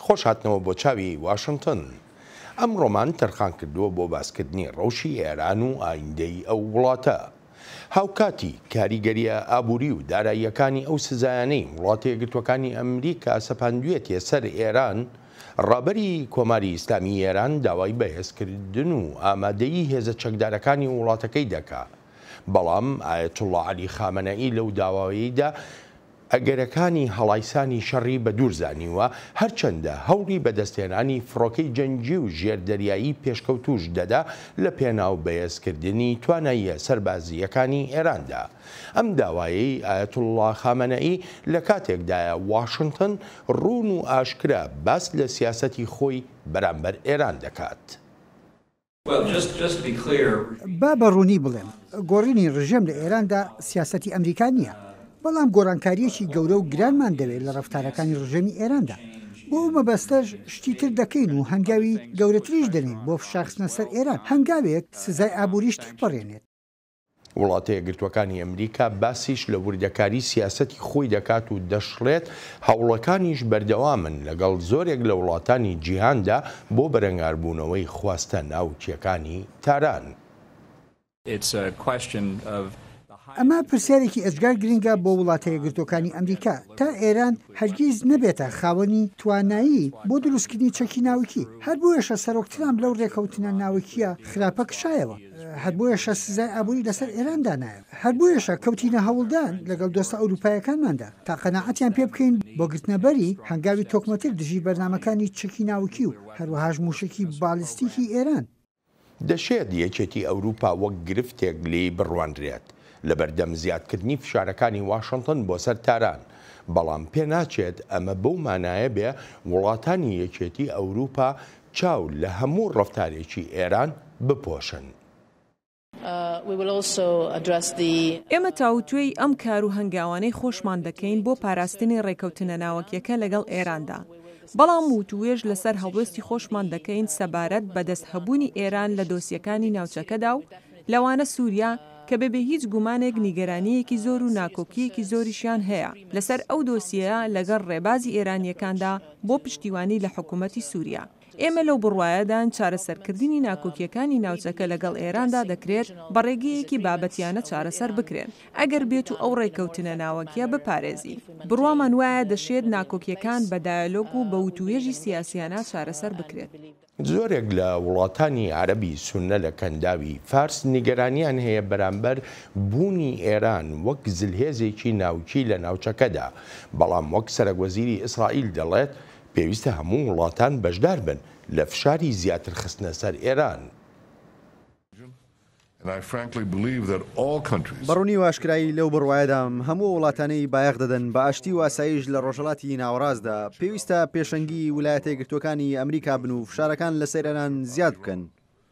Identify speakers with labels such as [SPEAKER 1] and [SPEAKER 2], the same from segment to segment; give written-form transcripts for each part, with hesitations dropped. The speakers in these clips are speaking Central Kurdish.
[SPEAKER 1] خۆش هاتنەوە بۆ چاوی واشنتن. ئەمڕۆمان تەرخان کردووە بۆ باسکردنی ڕەوشی ئێران و ئایندەی ئەو وڵاتە. هاوکاتی کاریگەرییە ئابووری و داراییەکانی ئەو سزایانەی وڵاتە یەکگرتووەکانی ئەمریکا سەپاندویەتیە سەر ئێران، ڕابەری کۆماری ئیسلامیی ئێران داوای بەهێزکردن و ئامادەیی هێزە چەکدارەکانی وڵاتەکەی دەکا. بەڵام ئایەتوڵڵا عەلی خامەنەئی لەو داوایەیدا ئەگەرەکانی هەڵایسانی شەڕی بە دوور زانیوە، هەرچەندە هەوڵی بەدەستهێنانی فڕۆکەی جەنگی و ژێردەریایی پێشکەوتووش دەدا لە پێناو بەهێزکردنی تواناییە سەربازییەکانی ئێراندا. ئەم داوایەی ئایەتوڵڵا خامەنەئی لە کاتێکدایە واشنتن ڕوون و ئاشکرا باس لە سیاسەتی خۆی بەرامبەر ئێران دەکات.
[SPEAKER 2] با بە ڕوونی بڵێم، گۆڕینی ڕژێم لە ئێراندا سیاسەتی ئەمریکا نییە، بەڵام گۆڕانکارییەکی گەورە و گرانمان دەوێت لە ڕەفتارەکانی ڕژێمی ئێراندا. بۆ ئەو مەبەستەش شتی تر دەکەین و هەنگاوی گەورەتریش دەنێین بۆ فشارخستنە سەر ئێران، هەنگاوێک سزای ئابووریش تێپەڕێنێت.
[SPEAKER 1] وڵاتە یەکگرتووەکانی ئەمریکا باسیش لە وردەکاری سیاسەتی خۆی دەکات و دەشڵێت، هەوڵەکانیش بەردەوامن لەگەڵ زۆرێک لە وڵاتانی جیهاندا بۆ بەرەنگاربوونەوەی خواستە ناوکییەکانی تاران.
[SPEAKER 2] ئەمە پرسیارێکی ئێجگار گرنگە بۆ وڵاتە یەکگرتووەکانی ئەمریکا، تا ئێران هەرگیز نەبێتە خاوەنی توانایی بۆ دروستکردنی چەکی ناوکی، هەر بۆیەشە سەرۆک ترامپ لەو رێکەوتنە ناوکییە خراپە کشایەوە. هەر بۆیەشە سزای ئابووری لەسەر ئێران دانایە. هەر بۆیەشە کەوتینە هەوڵدان لەگەڵ دۆستە ئەوروپایەکانماندا تا قەناعەتیان پێ بکەین بۆ گرتنەبەری هەنگاوی تۆکمەتر دژی بەرنامەکانی چەکی ناوکی و هەروەهاش مووشەکی بالیستیکی ئێران.
[SPEAKER 1] دەشێت یەکێتی ئەوروپا وەک گرفتێک لێی بڕوانرێت لەبەردەم زیادکردنی فشارەکانی واشنتن بۆ سەر تاران، بەڵام پێناچێت ئەمە بەو مانایە بێ وڵاتانی یەکێتی ئەوروپا چاو لە هەموو ڕەفتارێکی ئێران بپۆشن.
[SPEAKER 3] ئێمە تاوتوێی ئەم کار و هەنگاوانەی خۆشمان دەکەین بۆ پاراستنی ڕێکەوتنە ناوەکیەکە لەگەڵ ئێراندا، بەڵام وتووێژ لەسەر هەڵوێستی خۆشمان دەکەین سەبارەت بە دەست هەبوونی ئێران لە دۆسیەکانی ناوچەکەدا و لەوانە سوریا کە بەبێ هیچ گومانێک نیگەرانییەکی زۆر و ناکۆکییەکی زۆریشیان هەیە لەسەر ئەو دۆسیەیە لەگەڵ ڕێبازی ئێرانییەکاندا بۆ پشتیوانی لە حکومەتی سوریا. ئێمە لەو بڕوایەدان چارەسەرکردنی ناکۆکییەکانی ناوچەکە لەگەڵ ئێراندا دەکرێت بە ڕێگەیەکی بابەتیانە چارەسەر بکرێن ئەگەر بێتو ئەو ڕێککەوتنە ناوەکییە بپارێزین. بڕوامان وایە دەشێت ناکۆکییەکان بە دایەلۆگ و بە وتووێژی سیاسیانە چارەسەر بکرێت.
[SPEAKER 1] زۆرێک لە وڵاتانی عەرەبی سوننە لە کەنداوی فارس نیگەرانیان هەیە بەرامبەر بوونی ئێران وەک زلهێزێکی ناوکی لە ناوچەکەدا، بەڵام وەک سەرەکوەزیری ئیسرائیل دەڵێت، پێویستە هەموو وڵاتان بەشدار بن لە فشاری زیاتر خستنە سەر ئێران.
[SPEAKER 4] بە ڕوونی و ئاشکرایی لەو بڕوایەدام هەموو ئەو وڵاتانەی بایەخ دەدەن بە ئاشتی و ئاسایش لە ڕۆژهەڵاتی ناوەڕاستدا، پێویستە پێشەنگی ولایەتە یەکگرتووەکانی ئەمریکا بن و فشارەکان لەسەر ئێران زیاد بکەن،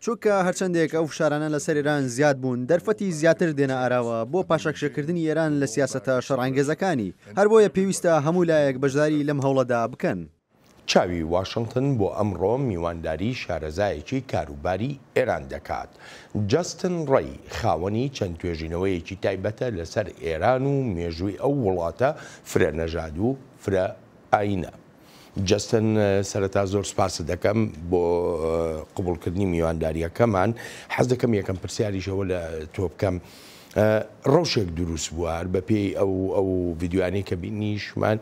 [SPEAKER 4] چونکە هەرچەندێک ئەو فشارانە لەسەر ئێران زیاد بوون، دەرفەتی زیاتر دێنە ئاراوە بۆ پاشەکشەکردنی ئێران لە سیاسەتە شەڕانگێزەکانی، هەر بۆیە پێویستە هەموو لایەک بەشداری لەم هەوڵەدا بکەن.
[SPEAKER 1] چاوی واشنتن بۆ ئەمڕۆ میوانداری شارەزایەکی کاروباری ئێران دەکات. جەستن ڕەی خاوەنی چەند توێژینەوەیەکی تایبەتە لەسەر ئێران و مێژووی ئەو وڵاتە فرە نەژاد و فرە ئایینە. جەستن سەرەتا زۆر سوپاست دەکەم بۆ قبوڵکردنی میواندارییەکەمان. حەز دەکەم یەکەم پرسیاریش ئەوە لە تۆ بکەم. ڕەوشێک دروست بووە هەر بەپێی ئەو ئەو ڤیدیۆیانەی کە بینیشمان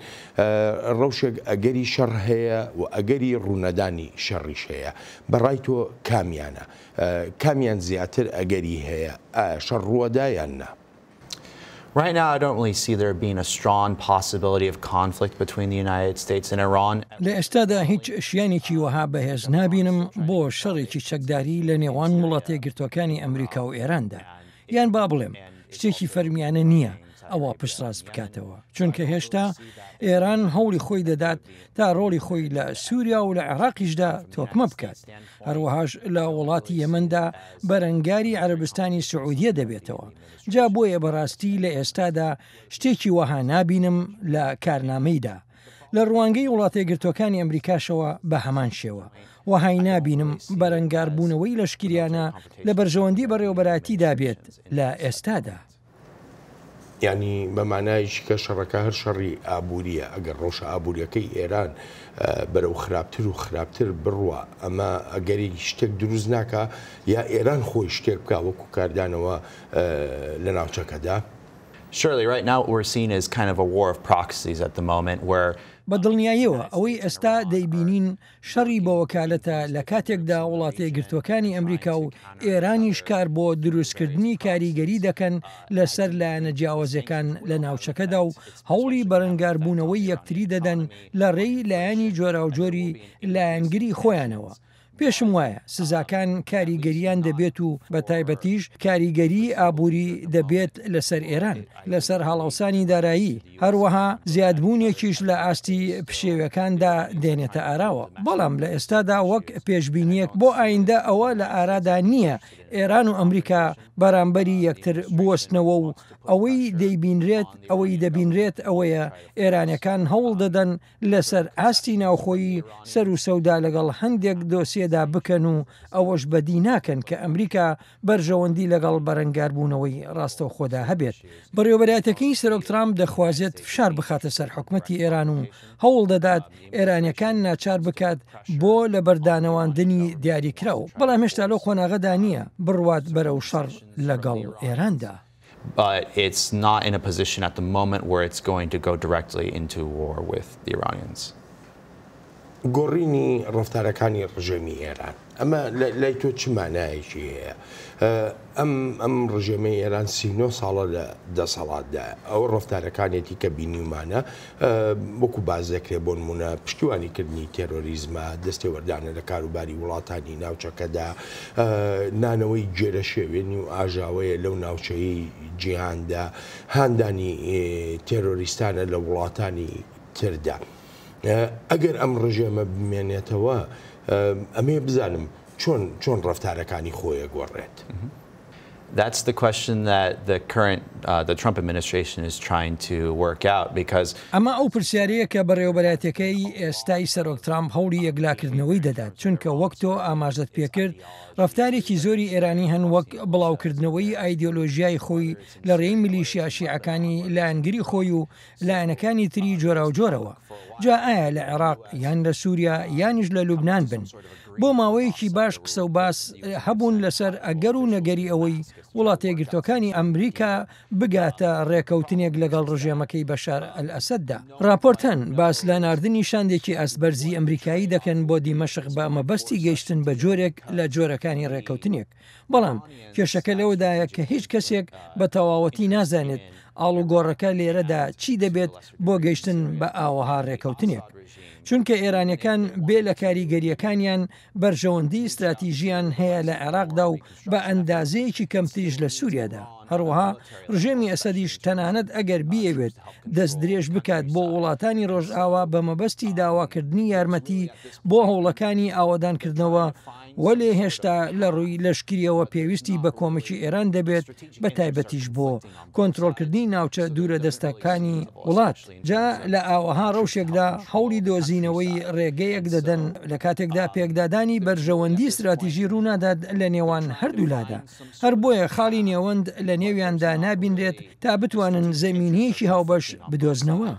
[SPEAKER 1] ڕەوشێک ئەگەری شەڕ هەیە و ئەگەری ڕوونەدانی شەڕیش هەیە بەڕای تۆ کامیانە کامیان زیاتر ئەگەری هەیە ئایا شەڕ ڕووەدا یان نا؟
[SPEAKER 5] Right now I don't really see there being a strong possibility of conflict between the United States and Iran.
[SPEAKER 6] لە ئێستادا هیچ شیانێکی وەها بەهێز نابینم بۆ شەڕێکی چەکداری لە نێوان وڵاتەیەکگرتووەکانی ئەمریکا و ئێراندا. یان با بڵێم شتێکی فەرمیانە نییە ئەوە پشتڕاست بکاتەوە، چونکە هێشتا ئێران هەوڵی خۆی دەدات تا ڕۆڵی خۆی لە سووریا و لە عێراقیشدا تۆکمە بکات، هەروەهاش لە وڵاتی یەمەندا بەرەنگاری عەرەبستانی سعودیە دەبێتەوە، جا بۆیە بەڕاستی لە ئێستادا شتێکی وەها نابینم لە کارنامەیدا. لە ڕوانگەی وڵاتەیەکگرتووەکانی ئەمریکاشەوە بە هەمان شێوە، وەهای نابینم بەرەنگاربوونەوەی لەشکریانە لە بەرژەوەندی بەڕێوەبەرایەتیدا بێت لە ئێستادا.
[SPEAKER 1] یانی بە مانایەکی کە شەڕەکە هەر شەڕی ئابوورییە، ئەگەر ڕەوشە ئابوورییەکەی ئێران بەرەو خراپتر و خراپتر بڕوا، ئەمە ئەگەری شتێک دروست ناکا یا ئێران خۆی شتێک بکا وەکوو کاردانەوە لە ناوچەکەدا؟
[SPEAKER 5] Surely, right now what we're seeing is kind of a war of proxies at the moment where.
[SPEAKER 6] بە دڵنیاییەوە ئەوەی ئێستا دەیبینین شەڕی بە وەکالەتە لە کاتێکدا وڵاتەیەکگرتووەکانی ئەمریکا و ئێرانیش کار بۆ دروستکردنی کاریگەری دەکەن لەسەر لایەنە جیاوازەکان لە ناوچەکەدا و هەوڵی بەرەنگاربوونەوەی یەکتری دەدەن لە ڕێی لایەنی جۆراوجۆری لایەنگری خۆیانەوە. پێشم وایە سزاکان کاریگەریان دەبێت و بە تایبەتیش کاریگەریی ئابووری دەبێت لەسەر ئێران، لەسەر هەڵاوسانی دارایی، هەروەها زیادبوونێکیش لە ئاستی پشێویەکاندا دێنێتە ئاراوە، بەڵام لە ئێستادا وەک پێشبینییەک بۆ ئایندە ئەوە لە ئارادا نییە ئێران و ئەمریکا بەرامبەری یەکتر بوەستنەوە و ئەوەی دەیبینرێت ئەوەی دەبینرێت ئەوەیە ئێرانیەکان هەوڵ دەدەن لەسەر ئاستی ناوخۆیی سەروسەودا لەگەڵ هەندێک دۆسیەدا بکەن و ئەوەش بەدی ناکەن کە ئەمریکا بەرژەوەندی لەگەڵ بەرەنگاربوونەوەی ڕاستەوخۆدا هەبێت. بەڕێوەبەرایەتەکەی سەرۆک ترامپ دەخوازێت فشار بخاتە سەر حکومەتی ئێران و هەوڵ دەدات ئێرانیەکان ناچار بکات بۆ لەبەردانەواندنی دیاریکراو، بەڵام هێشتا لەو قۆناغەدا نییە بڕوات بەرەو شەڕ لەگەڵ ئێراندا.
[SPEAKER 5] But it's not in a position at the moment where it's going to go directly into war with the Iranians.
[SPEAKER 1] گۆڕینی ڕەفتارەکانی ڕژێمی ئێران ئەمە لای تۆ چ مانایەکی هەیە؟ ئەم ئەم ڕژێمەی ئێران 39 ساڵە لە دەسەڵاتدایە ئەو ڕەفتارەکانێتی کە بینیومانە وەکو باس دەکرێت بۆ نمونە پشتیوانی کردنی تێرۆریزمە، دەستێوەردانە لە کاروباری وڵاتانی ناوچەکەدا، نانەوەی گێرەشێوێنی و ئاژاوەیە لەو ناوچەیەی جیهاندا، هاندانی تێرۆریستانە لە وڵاتانی تردا. ئەگەر ئەم ڕژێمە بمێنێتەوە ئەمەیە بزانم چۆن چۆن ڕەفتارەکانی خۆی ئەگۆڕێت؟
[SPEAKER 5] That's the question that the current the Trump administration is trying to work out because.
[SPEAKER 6] ئەمە ئەو پرسیارەیە کە بەڕێوەبەرایەتیەکەی ئێستای سەرۆک ترامپ هەوڵی یەکلاکردنەوەی دەدات، چونکە وەک تۆ ئاماژەت پێکرد ڕەفتارێکی زۆری ئێرانی هەن وەک بڵاوکردنەوەی ئایدیۆلۆژیای خۆی لە ڕێی میلیشیا شیعەکانی لایەنگری خۆی و لایەنەکانی تری جۆراوجۆرەوە، جا ئایا لە عێراق یان لە سووریا یانیش لە لوبنان بن. بۆ ماوەیەکی باش قسە و باس هەبوون لەسەر ئەگەر و نەگەری ئەوەی وڵاتەیەکگرتووەکانی ئەمریکا بگاتە ڕێکەوتنێک لەگەڵ ڕژێمەکەی بەشار ئەلئەسەددا. ڕاپۆرت هەن باس لە ناردنی شاندێکی ئاستبەرزی ئەمریکایی دەکەن بۆ دیمەشق بە مەبەستی گەیشتن بە جۆرێک لە جۆرەکانی ڕێکەوتنێک. بەڵام کێشەکە لەوەدایە کە هیچ کەسێک بە تەواوەتی نازانێت ئاڵوگۆڕەکە لێرەدا چی دەبێت بۆ گەیشتن بە ئاوەها ڕێکەوتنێک. چونکە ئێرانیەکان بێ لە کاریگەریەکانیان بەرژەوەندی ستراتیژیان هەیە لە عێراقدا و بە ئەندازەیەکی کەمتریش لە سوریادا. هەروەها ڕژێمی ئەسەدیش تەنانەت ئەگەر بیەوێت دەست درێژ بکات بۆ وڵاتانی ڕۆژئاوا بە مەبەستی داواکردنی یارمەتی بۆ هەوڵەکانی ئاوەدانکردنەوە، وەلێ هێشتا لە ڕووی لەشکریەوە پێویستی بە کۆمەکی ئێران دەبێت بە تایبەتیش بۆ کۆنترۆڵکردنی ناوچە دوورە دەستەکانی وڵات. جا لە ئاوەها ڕەوشێکدا هەوڵی دۆزینەوەی ڕێگەیەک دەدەن لە کاتێکدا پێکدادانی بەرژەوەندی ستراتیژی ڕوونادات لە نێوان هەردوولادا. هەر بۆیە خاڵی نێوەند لە نێویاندا نابینرێت تا بتوانن زەمینەیەکی هاوبەش بدۆزنەوە.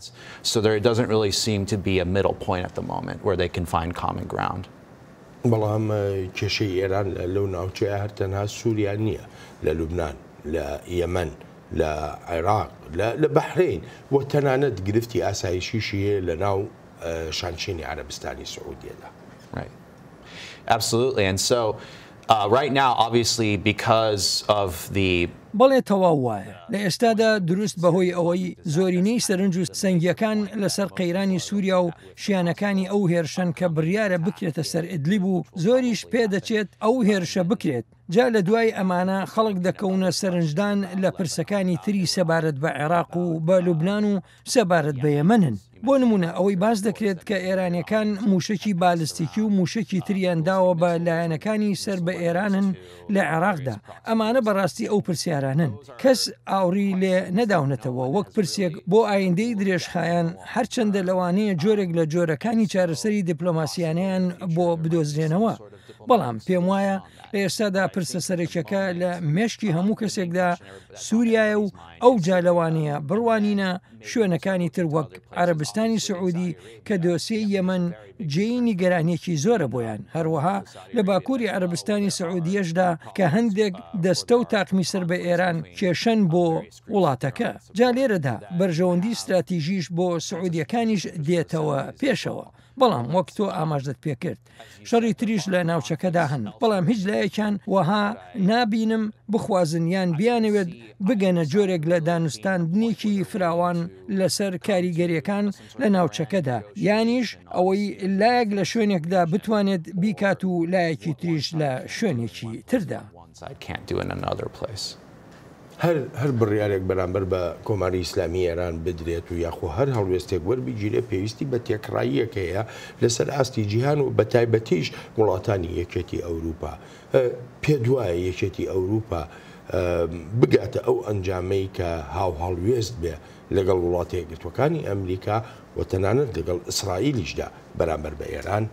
[SPEAKER 1] بەڵام کێشەی ئێران لەو ناوچەیە هەر تەنها سووریا نییە، لە لوبنان، لە یەمەن، لە عێراق، لە بەحرەین و تەنانەت گرفتی ئاسایشیشی هەیە لە ناو شانشینی عەرەبستانی سعودیەدا.
[SPEAKER 5] Absolutely. And so right now obviously because of the.
[SPEAKER 6] بەڵێ تەواو وایە. لە ئێستادا دروست بەهۆی ئەوەی زۆرینەی سەرنج و سەنگییەکان لەسەر قەیرانی سووریا و شیانەکانی ئەو هێرشەن کە بڕیارە بکرێتە سەر ئیدلیب و زۆریش پێدەچێت ئەو هێرشە بکرێت، جا لە دوای ئەمانە خەڵک دەکەونە سەرنجدان لە پرسەکانی تری سەبارەت بە عێراق و بە لوبنان و سەبارەت بە یەمەنن. بۆ نموونە ئەوەی باس دەکرێت کە ئێرانیەکان مووشەکی بالستیکی و مووشەکی تریان داوە بە لایەنەکانی سەر بە ئێرانن لە عێراقدا، ئەمانە بەڕاستی ئەو پرسیارانەن. هۆکارانەن. کەس ئاوڕی لێ نەداونەتەوە وەک پرسێک بۆ ئایندەی درێژخایەن، هەرچەندە لەوانەیە جۆرێک لە جۆرەکانی چارەسەری دیپلۆماسیانەیان بۆ بدۆزرێنەوە، بەڵام پێموایە لە ئێستادا پرسە سەرەکیەکە لە مێشکی هەموو کەسێکدا سوریایە و ئەوجا لەوانەیە بڕوانینە شوێنەکانی تر وەک عەرەبستانی سعودی کە دۆسیەی یەمەن جێی نیگەرانیەکی زۆرە بۆیان، هەروەها لە باکوری عەرەبستانی سعودیەشدا کە هەندێک دەستە و تاقمی سەر بە ئێران کێشەن بۆ وڵاتەکە، جا لێرەدا بەرژەوەندی ستراتیژیش بۆ سعودیەکانیش دێتەوە پێشەوە. بەڵام وەک تۆ ئاماژەت پێکرد شەڕی تریش لە ناوچەکەدا هەن، بەڵام هیچ لایەکیان وەها نابینم بخوازن یان بیانەوێت بگەنە جۆرێک لە دانوستاندنێکی فراوان لەسەر کاریگەریەکان لە ناوچەکەدا، یانیش ئەوەی لایەک لە شوێنێکدا بتوانێت بیکات و لایەکی تریش لە شوێنێکی تردا.
[SPEAKER 1] هەر هەر بڕیارێک بەرامبەر بە کۆماری ئیسلامی ئێران بدرێت و یاخۆ هەر هەڵوێستێک وەربگیرێت پێویستی بە تێکڕاییەک هەیە لەسەر ئاستی جیهان و بەتایبەتیش وڵاتانی یەکێتی ئەوروپا. پێت وایە یەکێتی ئەوروپا بگاتە ئەو ئەنجامەی کە هاوهەڵوێست بێ لەگەڵ وڵاتە یەکگرتووەکانی ئەمریکا و تەنانەت لەگەڵ ئیسرائیلیشدا بەرامبەر بە ئێران؟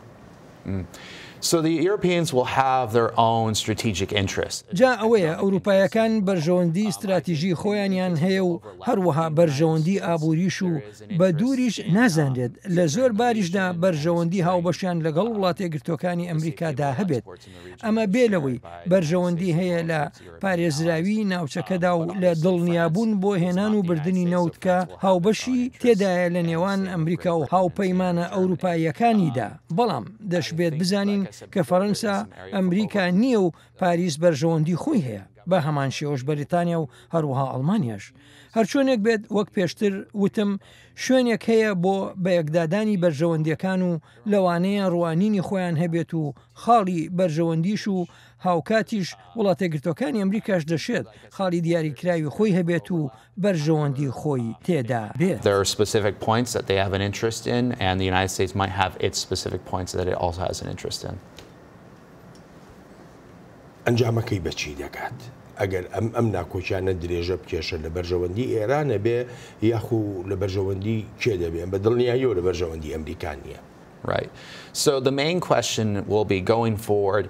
[SPEAKER 6] جا ئەوەیە ئەوروپایەکان بەرژەوەندی ستراتیژی خۆیانیان هەیە و هەروەها بەرژەوەندی ئابووریش و بە دووریش نازانرێت لە زۆر باریشدا بەرژەوەندی هاوبەشیان لەگەڵ وڵاتەیەکگرتووەکانی ئەمریکادا هەبێت ئەمە بێ لەوەی بەرژەوەندی هەیە لە پارێزراوی ناوچەکەدا و لە دڵنیابوون بۆ هێنان و بردنی نەوت کە هاوبەشی تێدایە لە نێوان ئەمریکا و هاوپەیمانە ئەوروپاییەکانیدا، بەڵام دەشبێت بزانین کە فەرەنسا ئەمریکا نییە و پاریس بەرژەوەندی خۆی هەیە، بە هەمان شێوەش بەریتانیا و هەروەها ئەڵمانیاش. هەرچۆنێک بێت وەک پێشتر وتم شوێنێک هەیە بۆ بەیەکدادانی بەرژەوەندییەکان و لەوانەیە ڕوانینی خۆیان هەبێت و خاڵی بەرژەوەندیش و هاوکاتیش وڵاتەیەکگرتووەکانی ئەمریکاش دەشێت خاڵی دیاریکراوی خۆی هەبێت و بەرژەوەندی خۆی تێدا بێت.
[SPEAKER 5] There are specific points that they have an interest in and the United States might have its specific points that it also has an interest in.
[SPEAKER 1] ئەنجامەکەی بە چی دەگات؟ ئەگەر ئەم ئەم ناکۆکیانە درێژە بکێشن لە بەرژەوەندی ئێرانە بێ یاخو لە بەرژەوەندی کێ دەبێ؟ بە دڵنیاییەوە لە بەرژەوەندی ئەمریکا نییە.
[SPEAKER 5] Right. So the main question will be going forward,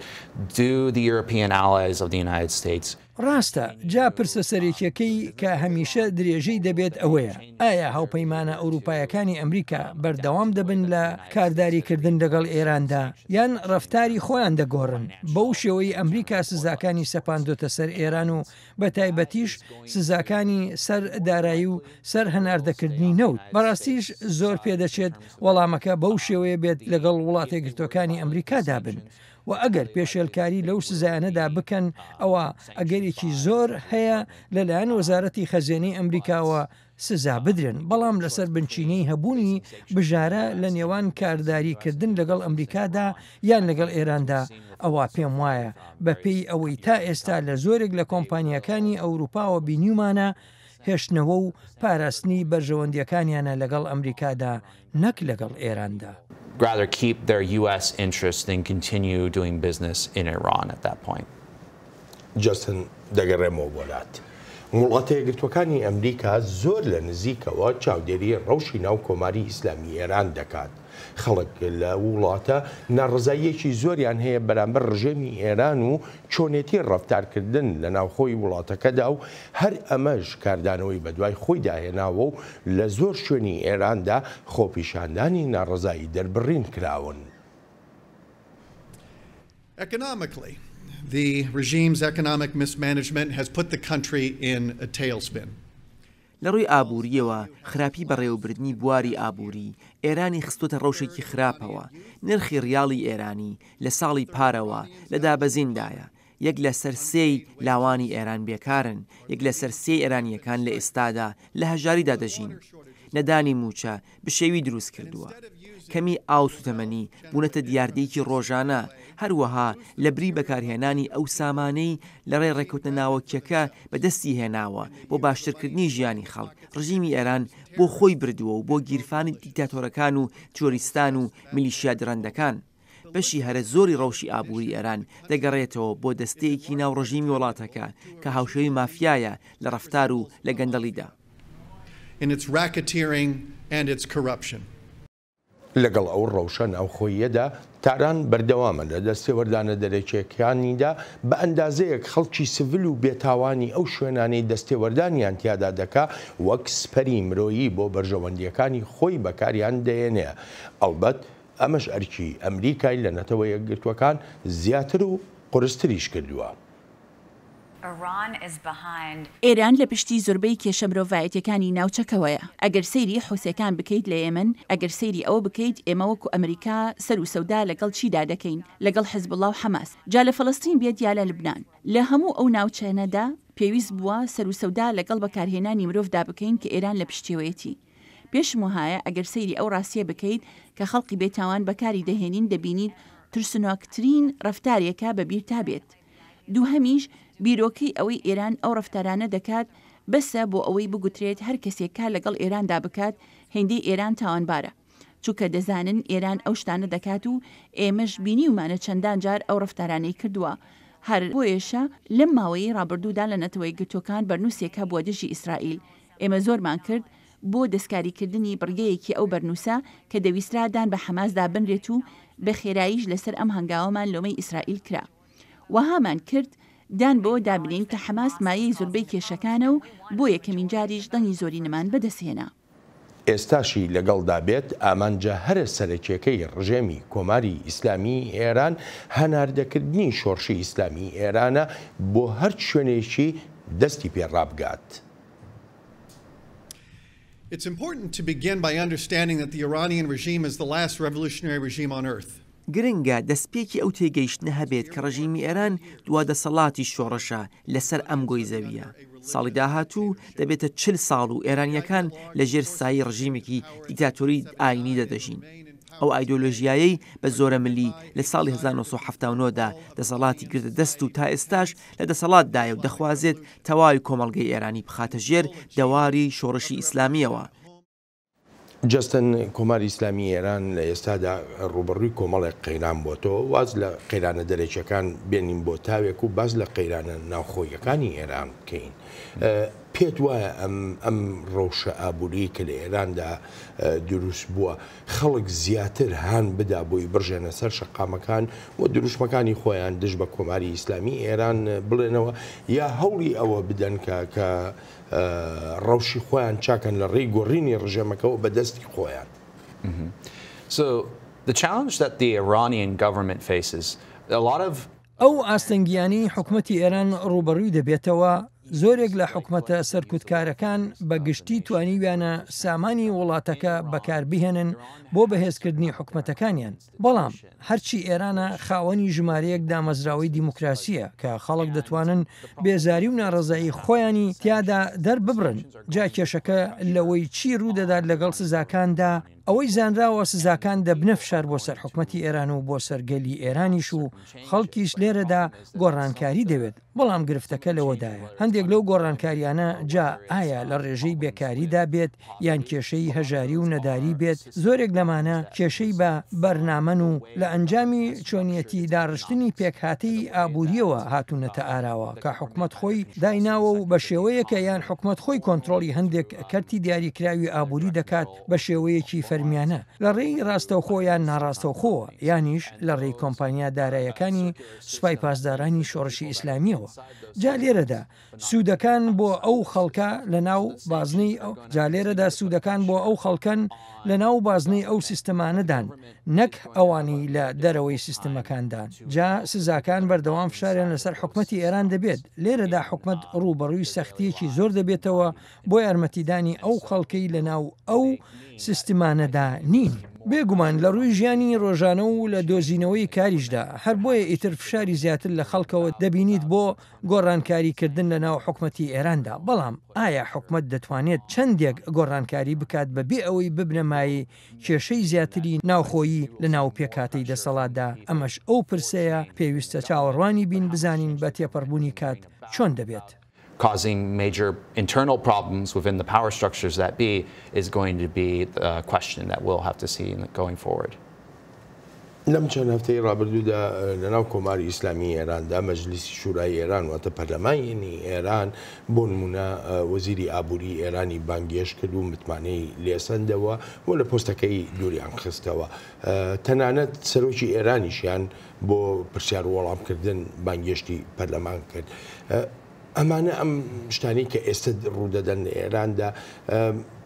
[SPEAKER 5] do the European allies of the United States.
[SPEAKER 6] ڕاستە، جا پرسە سەرەکیەکەی کە هەمیشە درێژەی دەبێت ئەوەیە، ئایا هاوپەیمانە ئەوروپایەکانی ئەمریکا بەردەوام دەبن لە کارداریکردن لەگەڵ ئێراندا، یان ڕەفتاری خۆیان دەگۆڕن بەو شێوەی ئەمریکا سزاکانی سەپاندۆتە سەر ئێران و بەتایبەتیش سزاکانی سەر دارایی و سەر هەناردەکردنی نەوت. بەڕاستیش زۆر پێدەچێت وەڵامەکە بەو شێوەیە بێت لەگەڵ وڵاتەیەکگرتووەکانی ئەمریکادا بن و ئەگەر پێشێلکاری لەو سزایانەدا بکەن ئەوا ئەگەرێکی زۆر هەیە لەلایەن وەزارەتی خەزێنەی ئەمریکاوە سزا بدرێن، بەڵام لەسەر بنچینەی هەبوونی بژارە لە نێوان کارداری کردن لەگەڵ ئەمریکادا یان لەگەڵ ئێراندا، ئەوا پێم وایە بە پێی ئەوەی تا ئێستا لە زۆرێک لە کۆمپانیاکانی ئەوروپاوە بینیومانە، هێشتنەوە و پاراستنی بەرژەوەندییەکانیانە لەگەڵ ئەمریکادا نەک لەگەڵ ئێراندا.
[SPEAKER 5] rather keep their US interests than continue doing business in Iran at that point.
[SPEAKER 1] جەستن، دەگەڕێمەوە بۆ لات. وڵاتە یەکگرتووەکانی ئەمریکا زۆر لە نزیکەوە چاودێری ڕەوشی ناو کۆماری ئیسلامی ئێران دەکات. خەڵک لەو وڵاتە ناڕەزاییەکی زۆریان هەیە بەرامبەر ڕژێمی ئێران و چۆنێتی ڕەفتارکردن لە ناوخۆی وڵاتەکەدا و هەر ئەمەش کاردانەوەی بەدوای خۆیدا هێناوە و لە زۆر شوێنی ئێراندا خۆپیشاندانی ناڕەزایی دەربڕین کراون.
[SPEAKER 7] Economically, the regime's economic mismanagement has put the country in a tailspin.
[SPEAKER 8] لە ڕووی ئابوورییەوە خراپی بەڕێوەبردنی بواری ئابووری، ئێرانی خستووەتە ڕەوشێکی خراپەوە. نرخی ڕیاڵی ئێرانی لە ساڵی پارەوە لە دابەزیندایە. یەک لەسەر سێی لاوانی ئێران بێکارن، یەک لەسەر سێی ئێرانییەکان لە ئێستادا لە هەژاریدا دەژین. نەدانی مووچە بشێوی دروست کردووە. کەمی ئاو و سوتەمەنی بوونەتە دیاردەیەکی ڕۆژانە، هەروەها لەبری بەکارهێنانی ئەو سامانەی لەڕێی ڕێککەوتنە ناوەکییەکە بەدەستی هێناوە بۆ باشترکردنی ژیانی خەڵک، ڕژیمی ئێران بۆ خۆی بردووە و بۆ گیرفانی دیکتاتۆرەکان و تیرۆریستان و میلیشیا دڕەندەکان. بەشی هەرە زۆری ڕەوشی ئابووری ئێران دەگەڕێتەوە بۆ دەستەیەکی ناو ڕژیمی وڵاتەکە کە هاوشێوەی مافیایە لە ڕەفتار و لە گەندەڵیدا.
[SPEAKER 7] in its racketeering and its corruption.
[SPEAKER 1] لەگەڵ ئەو ڕەوشە ناوخۆییەدا، تاران بەردەوامە لە دەستێوەردانە دەرەکییەکانیدا، بە ئەندازەیەک خەڵکی سڤل و بێتاوانی ئەو شوێنانەی دەستێوەردانیان تیادا دەکا وەک سپەری مرۆیی بۆ بەرژەوەندییەکانی خۆی بەکاریان دەیەنێ، ئەڵبەت ئەمەش ئەرکی ئەمریکای لە نەتەوە یەکگرتووەکان زیاتر و قورستریش کردووە.
[SPEAKER 9] ئێران لە پشتی زۆربەی کێشە مرۆڤایەتیەکانی ناوچەکەوەیە. ئەگەر سەیری حوسێکان بکەیت لە یەمەن، ئەگەر سەیری ئەوە بکەیت ئێمە وەکو ئەمریکا سەر و سەودا لەگەڵ چیدا دەکەین، لەگەڵ حزبوڵا و حەماس، جا لە فەلەستین بێت یا لە لوبنان، لە هەموو ئەو ناوچانەدا پێویست بووە سەر و سەودا لەگەڵ بەکارهێنانی مرۆڤدا بکەین کە ئێران لە پشتیەوەیەتی. پێشم وەهایە ئەگەر سەیری ئەو ڕاستیە بکەیت کە خەڵقی بێتاوان بەکاری دەهێنین دەبینیت ترسنۆکترین ڕەفتارێکە بە بیرتا بێت. دووهەمیش بیرۆکەی ئەوەی ئێران ئەو ڕەفتارانە دەکات بەسە بۆ ئەوەی بگوترێت هەر کەسێک کار لەگەڵ ئێراندا بکات هێندەی ئێران تاوانبارە چونکە دەزانن ئێران ئەو شتانە دەکات و ئێمەش بینیومانە چەندان جار ئەو ڕەفتارانەی کردووە هەر بۆیەشە لەم ماوەیەی ڕابردوودا لە نەتەوەیەکگرتووەکان بەرنووسێک هەبووە دژی ئیسرائیل ئێمە زۆرمان کرد بۆ دەستکاریکردنی بڕگەیەکی ئەو بەرنووسە کە دەویسترا دان بە حەماسدا بنرێت و بە خێراییش لەسەر ئەم هەنگاوەمان لۆمەی ئیسرائیل کرا. وەهامان کرد دان بەوە دابنێین کە حەماس مایەی زۆربەی کێشەکانە و بۆ یەکەمین جاریش دەنگی زۆرینەمان بەدەستهێنا.
[SPEAKER 1] ئێستاشی لەگەڵدا بێت، ئامانجە هەرە سەرەکیەکەی ڕژێمی کۆماری ئیسلامیی ئێران هەناردەکردنی شۆڕشی ئیسلامیی ئێرانە بۆ هەر شوێنێکی دەستی پێ ڕابگات.
[SPEAKER 7] It's important to begin by understanding that the Iranian regime is the last revolutionary regime on earth.
[SPEAKER 8] گرنگە دەستپێکی ئەو تێگەیشتنە هەبێت کە ڕژیمی ئێران دوا دەسەڵاتی شۆڕشە لەسەر ئەم گۆی زەوییە. ساڵی داهاتوو دەبێتە 40 ساڵ و ئێرانییەکان لە ژێر سایەی ڕژیمێکی دیکتاتۆری ئایینیدا دەژین. ئەو ئایدۆلۆژیایەی بە زۆرەملی لە ساڵی 1979 دا دەسەڵاتی گرتە دەست و تا ئێستاش لە دەسەڵاتدایە و دەخوازێت تەواوی کۆمەڵگەی ئێرانی بخاتە ژێر دەواری شۆڕشی ئیسلامییەوە.
[SPEAKER 1] جەستن، کۆماری ئیسلامیی ئێران لە ئێستادا ڕووبەڕووی کۆمەڵێک قەیران بۆتەوە، واز لە قەیرانە دەرەکییەکان بێنین بۆ تاوێک و باس لە قەیرانە ناوخۆییەکانی ئێران بکەین. پێت وایە ئەم ئەم ڕەوشە ئابووریی کە لە ئێراندا دروست بووە، خەڵک زیاتر هان بدا بۆی بڕژێنە سەر شەقامەکان و دروشمەکانی خۆیان دژ بە کۆماری ئیسلامیی ئێران بڵێنەوە یا هەوڵی ئەوە بدەن کە کە ڕەوشی خۆیان چاکەن لە ڕێی گۆڕینی ڕژێمەکەوە بە دەستی خۆیان.
[SPEAKER 5] So the challenge that the Iranian government faces, a lot of.
[SPEAKER 6] ئەو ئاستەنگییانەی حکومەتی ئێران ڕووبەڕووی دەبێتەوە، زۆرێک لە حکومەتە سەرکوتکارەکان بە گشتی توانیویانە سامانی وڵاتەکە بەکاربهێنن بۆ بەهێزکردنی حکومەتەکانیان، بەڵام هەرچی ئێرانە خاوەنی ژمارەیەک دامەزراوەی دیموکراسییە کە خەڵک دەتوانن بێزاری و ناڕەزایی خۆیانی تیادا دەرببڕن، جا کێشەکە لەوەی چی ڕوودەدات لەگەڵ سزاکاندا، ئەوەی زانراوە سزاکان دەبنە فشار بۆ سەر حکومەتی ئێران و بۆ سەر گەلی ئێرانیش و خەڵکیش لێرەدا گۆڕانکاری دەوێت، بەڵام گرفتەکە لەوەدایە هەندێک لەو گۆڕانکاریانە جا ئایا لە ڕێژەی بێکاریدا بێت یان کێشەی هەژاری و نەداری بێت زۆرێک لەمانە کێشەی بە بەرنامەن و لە ئەنجامی چۆنیەتی داڕشتنی پێکهاتەی ئابووریەوە هاتوونەتە ئاراوە کە حکومەت خۆی دایناوە و بە شێوەیەکە یان حکومەت خۆی کۆنترۆڵی هەندێک کەرتی دیاریکراوی ئابووری دەکات بە شێوەیەکی فەرمیانە لە ڕێی ڕاستەوخۆ یان ناڕاستەوخۆوە یانیش لە ڕێی کۆمپانیا دارایەکانی سوپای پاسدارانی شۆڕشی ئیسلامیەوە جا لێرەدا سوودەکان بۆ ئەو خەڵکە لە ناو بازنەی ئەو جا لێرەدا سوودەکان بۆ ئەو خەڵکەن لە ناو بازنەی ئەو سیستەمانەدان نەک ئەوانی لە دەرەوەی سیستمەکاندان جا سزاکان بەردەوام فشاریان لەسەر حکومەتی ئێران دەبێت لێرەدا حکومەت ڕووبەڕووی سەختیەکی زۆر دەبێتەوە بۆ یارمەتیدانی ئەو خەڵکەی لەناو ئەو سیستمانەدا نین. بێگومان لە ڕووی ژیانی ڕۆژانە و لە دۆزینەوەی کاریشدا، هەر بۆیە ئیتر فشاری زیاتر لە خەڵکەوە دەبینیت بۆ گۆڕانکاری کردن لە ناو حکومەتی ئێراندا، بەڵام ئایا حکومەت دەتوانێت چەندێک گۆڕانکاری بکات بە بێ ئەوەی ببنە مایەی کێشەی زیاتری ناوخۆیی لە ناو پێکهاتەی دەسەڵاتدا، ئەمەش ئەو پرسەیە پێویستە چاوەڕوانی بین بزانین بە تێپەڕبوونی کات چۆن دەبێت.
[SPEAKER 5] causing major internal problems within the power structures that be is going to be the question that we'll have to see going forward.
[SPEAKER 1] لەم چەند هەفتەی ڕابردوودا لەناو کۆماری ئیسلامی ئێراندا مەجلیسی شورای ئێران واتە پەرلەمانی ئێران بۆ نمونە وەزیری ئابووری ئێرانی بانگێشت کرد و متمانەی لێسەندەوە و لە پۆستەکەی دووریان خستەوە تەنانەت سەرۆکی ئێرانیشیان بۆ پرسیار و وەڵامکردن بانگێشتی پەرلەمان کرد. ئەمانە ئەم شتانەی کە ئێستە ڕوودەدەن لە ئێراندا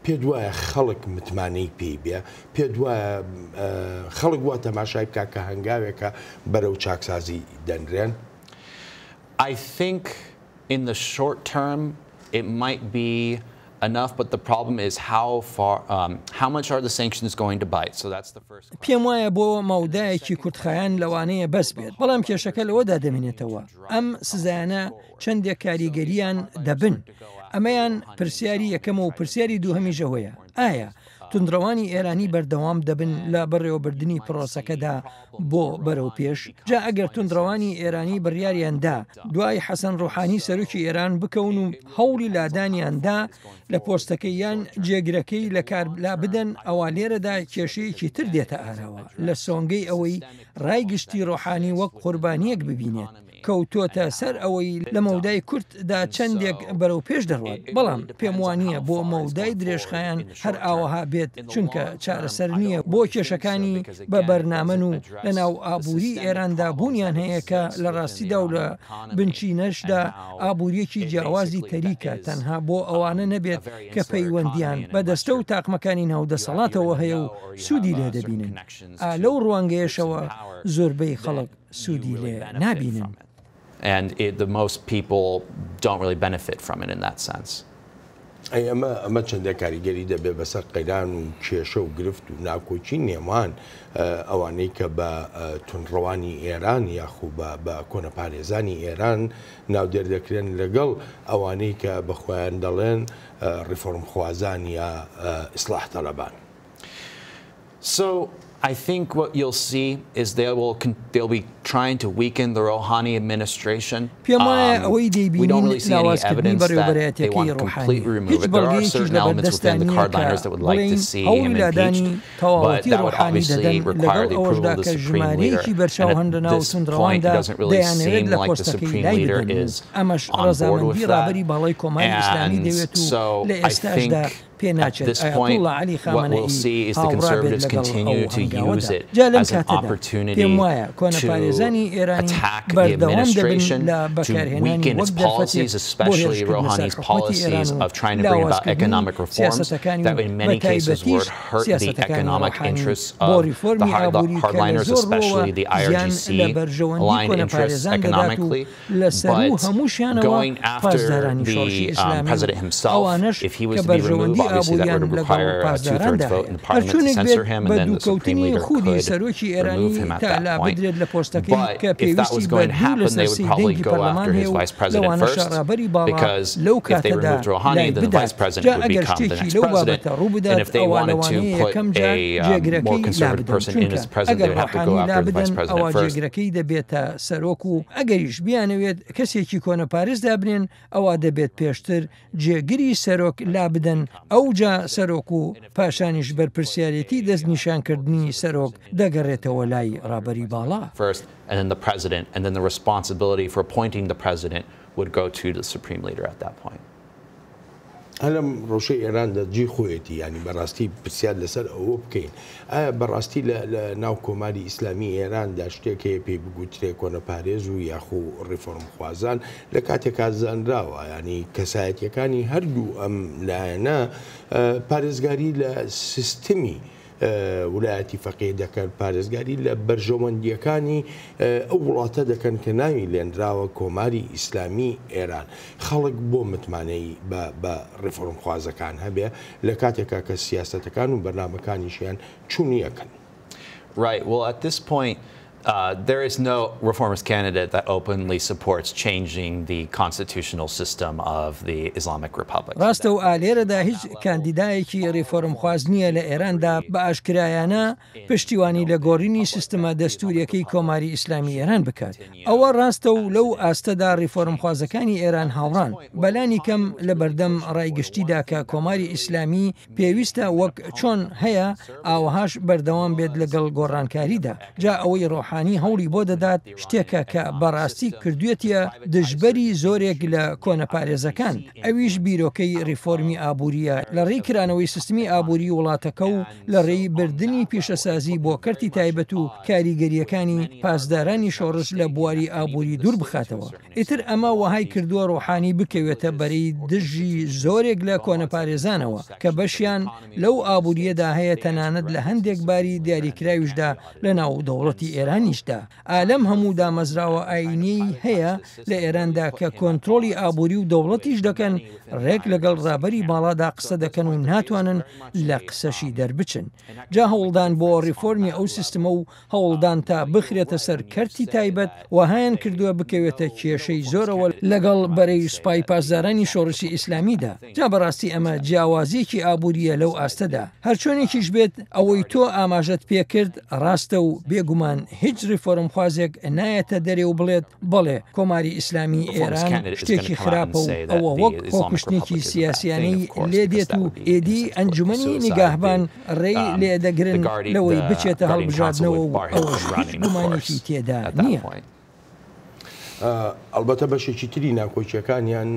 [SPEAKER 1] پێت وایە خەڵک متمانەی پێی بێ؟ پێت وایە خەڵک وا تەماشای بکا کە هەنگاوێکە بەرەو چاکسازی دەنرێن؟
[SPEAKER 5] I think in the short term it might be enough but the problem is how far how much are the sanctions going to bite so that's the first question.
[SPEAKER 6] پێم وایە بۆ مەودایەکی کورتخایەن لەوانەیە بەس بێت، بەڵام کێشەکە لەوەدا دەمێنێتەوە ئەم سزایانە چەندێک کاریگەرییان دەبن؟ ئەمەیان پرسیاری یەکەمە و پرسیاری دووهەمیش ئەوەیە ئایا توندڕەوانی ئێرانی بەردەوام دەبن لە بەڕێوەبردنی پرۆسەکەدا بۆ بەرەو پێش؟ جا ئەگەر توندڕەوانی ئێرانی بڕیاریان دا دوای حەسەن ڕۆحانی سەرۆکی ئێران بکەون و هەوڵی لادانیان دا لە پۆستەکەی یان جێگرەکەی لە کار لابدەن ئەوا لێرەدا کێشەیەکی تر دێتە ئاراوە لە سۆنگەی ئەوەی ڕای گشتی ڕۆحانی وەک قوربانیەک ببینێت. کەوتۆتە سەر ئەوەی لە مەودای کورت دا چەندێک بەرەو پێش دەڕوات، بەڵام پێم وانییە بۆ مەودای درێژخایەن هەر ئاوەها بێت چونکە چارەسەر نییە بۆ کێشەکانی بە بەرنامەن و لە ناو ئابووری ئێراندا بوونیان هەیە کە لە ڕاستیدا و لە بنچینەشدا ئابوورییەکی جیاوازی تەریکە تەنها بۆ ئەوانە نەبێت کە پەیوەندییان بە دەستە و تاقمەکانی ناو دەسەڵاتەوە هەیە و سوودی لێ دەبینن ئا لەو ڕوانگەیەشەوە زۆربەی خەڵک سوودی لێ نابینن.
[SPEAKER 1] ئەی ئەمە ئەمە چەندە کاریگەری دەبێت بەسەر قەیران و کێشە و گرفت و ناکۆکی نێوان ئەوانەی کە بە توندڕەوانی ئێران یاخو بە بە کۆنەپارێزانی ئێران ناودێر دەکرێن لەگەڵ ئەوانەی کە بە خۆیان دەڵێن ڕیفۆرمخوازان یا ئیسڵاح تەلەبان؟
[SPEAKER 5] So I think what you'll see is they will they'll be trying to weaken the Rouhani administration.
[SPEAKER 6] پێم وایە ئەوەی دەیبینین لاوازکردنی بەڕێوەبەرایەتیەکەی ڕۆحانییە. هیچ بەڵگەیەکیش لەبەردەستدا نییە کە بڵێین هەوڵی لادانی تەواوەتی ڕۆحانی دەدەن، لەگەڵ ئەوەشدا کە ژمارەیەکی بەرچاو هەن لەناو توندڕەواندا دەیانەوێت لە پۆستەکەی لای بدەن و ئەمەش ڕەزامەندی ڕابەری باڵای کۆماری ئیسلامی دەوێت و لە ئێستاشدا پێناچێت ئایەتوڵڵا عەلی خامەنەئی هاوڕا بێت لەگەڵ ئەو هەنگاوەدا. جا لەم کاتەدا پێم وایە کۆنەپارێزانی ئێرانی بەردەوام دەبن لە بەکارهێنانی وەک دەرفەتێک بۆ هێرشکردنە سەر حکومەتی ئێران و لاوازکردنی سیاسەتەکانی و بەتایبەتیش سیاسەتەکانی ڕۆحانی بۆ ڕیفۆرمی ئابووری کە لە زۆر ڕووەوە زیان لە بەرژەوەندی کۆنەپارێزان دەدات و لە سەروو هەمووشیانەوە پاسدارانی شۆڕشی ئیسلامی و ئەوانەش کە بەرژەوەندی ئابووریان لەگەڵ پاسداراندا هەیە. هەرچۆنێک بێت بە دووکەوتنی خودی سەرۆکی ئێرانی تا لابدرێت لە پۆستەکەی کە پێویستی بە دوو لەسەر سێی دەنگی پەرلەمان هەیە و لەوانەشە ڕابەری باڵا لەو کاتەدا لای بدات، جا ئەگەر شتێکی لەو بابەتە ڕووبدات ئەوا لەوانەیە یەکەم جار جێگرەکەی لابدەن، چونکە ئەگەر ڕۆحانی لابدەن ئەوا جێگرەکەی دەبێتە سەرۆک و ئەگەریش بیانەوێت کەسێکی کۆنەپارێز دابنێن ئەوا دەبێت پێشتر جێگری سەرۆک لابدەن ئەوجا سەرۆک و پاشانیش بەرپرسیارێتی دەستنیشانکردنی سەرۆک دەگەڕێتەوە لای ڕابەری باڵا.
[SPEAKER 1] هەر لەم ڕەوشەی ئێراندا جێی خۆیەتی یانی بەڕاستی پرسیار لەسەر ئەوە بکەین ئایا بەڕاستی لە لە ناو کۆماری ئیسلامی ئێراندا شتێک هەیە پێی بگوترێ کۆنەپارێز و یاخو ڕیفۆرمخوازان لە کاتێکا زانراوە یانی کەسایەتیەکانی هەردوو ئەم لایەنە پارێزگاری لە سیستمی ولایەتی فەقیه دەکەن، پارێزگاری لە بەرژەوەندییەکانی ئەو وڵاتە دەکەن کە ناوی لێنراوە کۆماری ئیسلامی ئێران. خەڵک بۆ متمانەی بە بە ڕیفۆرمخوازەکان هەبێ لە کاتێکا کە سیاسەتەکان و بەرنامەکانیشیان چوون یەکن؟
[SPEAKER 5] Right. Well, at this point. There is no reformist candidate that openly supports changing the constitutional system of the Islamic Republic.
[SPEAKER 6] ڕاستە و ئا لێرەدا هیچ کاندیدایەکی ڕیفۆرمخواز نییە لە ئێراندا بە ئاشکرایانە پشتیوانی لە گۆڕینی سیستمە دەستووریەکەی کۆماری ئیسلامی ئێران بکات. ئەوە ڕاستە و لەو ئاستەدا ڕیفۆرمخوازەکانی ئێران هاوڕان، بەلانی کەم لە بەردەم ڕای گشتیدا کە کۆماری ئیسلامی پێویستە وەک چۆن هەیە ئاوەهاش بەردەوام بێت لەگەڵ گۆڕانکاریدا، جا ئەوەی ڕۆحانی هەوڵی بۆ دەدات شتێکە کە بەڕاستی کردوێتیە دژبەری زۆرێک لە کۆنەپارێزەکان، ئەویش بیرۆکەی ڕیفۆرمی ئابوورییە لە ڕێی کرانەوەی سیستمی ئابووری وڵاتەکە و لە ڕێی بردنی پیشەسازی بۆ کەرتی تایبەت و کاریگەرییەکانی پاسدارانی شۆڕش لە بواری ئابووری دوور بخاتەوە. ئیتر ئەمە وەهای کردووە ڕۆحانی بکەوێتە بەرەی دژی زۆرێک لە کۆنەپارێزانەوە کە بەشیان لەو ئابوورییەدا هەیە تەنانەت لە هەندێک باری دیاریکراویشدا لە ناو دەوڵەتی ئێرانیشدا. ئا لەم هەموو دامەزراوە ئایینیەی هەیە لە ئێراندا کە کۆنترۆڵی ئابووری و دەوڵەتیش دەکەن ڕێک لەگەڵ ڕابەری باڵادا قسە دەکەن و ناتوانن لە قسەشی دەربچن. جا هەوڵدان بۆ ڕیفۆرمی ئەو سیستمە و هەوڵدان تا بخرێتە سەر کەرتی تایبەت وەهایان کردووە بکەوێتە کێشەی زۆرەوە لەگەڵ بەرەی سوپای پاسدارانی شۆڕشی ئیسلامیدا. جا بەڕاستی ئەمە جیاوازیەکی ئابووریە لەو ئاستەدا. هەرچۆنێکیش بێت ئەوەی تۆ ئاماژەت پێکرد ڕاستە و بێگومان هیچ ڕیفۆرمخوازێک نایەتە دەرێ و بڵێت بەڵێ کۆماری ئیسلامی ئێران شتێکی خراپە و ئەوە وەک خۆکوشتنێکی سیاسیانەی لێ دێت و ئێدی ئەنجومەنی نیگاهبان ڕێی لێ دەگرن لەوەی بچێتە هەڵبژاردنەوە و ئەوەش هیچ گومانێکی تێدا نییە.
[SPEAKER 1] ئەڵبەتە بەشێکی تری ناکۆکیەکانیان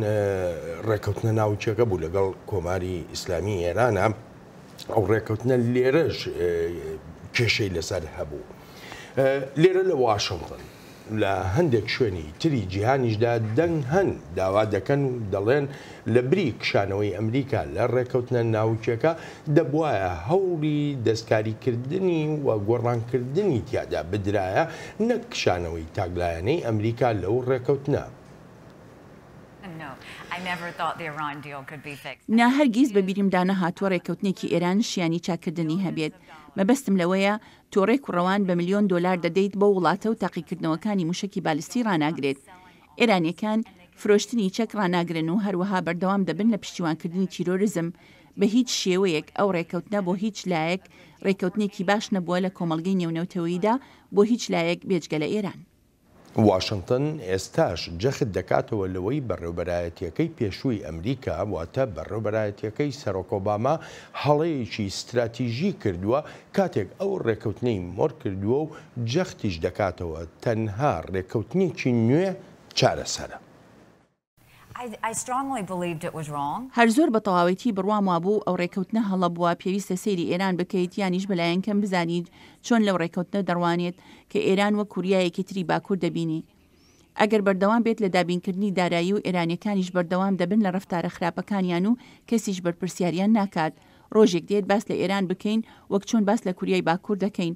[SPEAKER 1] ڕێککەوتنە ناوکیەکە بوو لەگەڵ کۆماری ئیسلامی ئێرانە ئەو ڕێککەوتنە لێرەش کێشەی لەسەر هەبوو لێرە لە واشنگتن لە هەندێک شوێنی تری جیهانیشدا دەنگ هەن داوا دەکەن و دەڵێن لە بری کشانەوەی ئەمریکا لە ڕێککەوتنە ناوکیەکە دەبوایە هەوڵی دەستکاریکردنی و گۆڕانکردنی تیادا بدرایە نەک کشانەوەی تاکلایەنەی ئەمریکا لەو ڕێککەوتنە.
[SPEAKER 9] نا هەرگیز بە بیرمدا نەهاتووە ڕێککەوتنێکی ئێران شیانی چاککردنی هەبێت. مەبەستم لەوەیە تۆ ڕێک و ڕەوان بە ملیۆن دۆلار دەدەیت بەو وڵاتە و تاقیکردنەوەکانی موشەکی بالستی ڕاناگرێت. ئێرانیەکان فرۆشتنی چەک ڕاناگرن و هەروەها بەردەوام دەبن لە پشتیوانکردنی تیرۆرزم. بە هیچ شێوەیەک ئەو ڕێکەوتنە بۆ هیچ لایەک ڕێکەوتنێکی باش نەبووە لە کۆمەڵگەی نێونەوتەوەییدا بۆ هیچ لایەک بێجگە لە ئێران.
[SPEAKER 1] واشنتن ئێستاش جەخت دەکاتەوە لەوەی بەڕێوبەرایەتیەکەی پێشووی ئەمریکا واتە بەڕێوبەرایەتیەکەی سەرۆک ئۆباما هەڵەیەکی ستراتیژی کردووە کاتێک ئەو ڕێکەوتنەی مۆر کردووە و جەختیش دەکاتەوە تەنها ڕێکەوتنێکی نوێ چارەسەرە.
[SPEAKER 9] هەر زۆر بە تەواوەتی بڕوام وابوو ئەو ڕێکەوتنە هەڵە بووە، پێویستە سەیری ئێران بکەیت یانیش بەلایەن کەم بزانیت چۆن لەو ڕێکەوتنە دەڕوانێت کە ئێران وەک کوریایەکی تری باکوور دەبینی ئەگەر بەردەوام بێت لە دابینکردنی دارایی و ئێرانیەکانیش بەردەوام دەبن لە ڕەفتارە خراپەکانیان و کەسیش بەرپرسیاریان ناکات ڕۆژێک دێت باس لە ئێران بکەین وەک چۆن باس لە کوریای باکوور دەکەین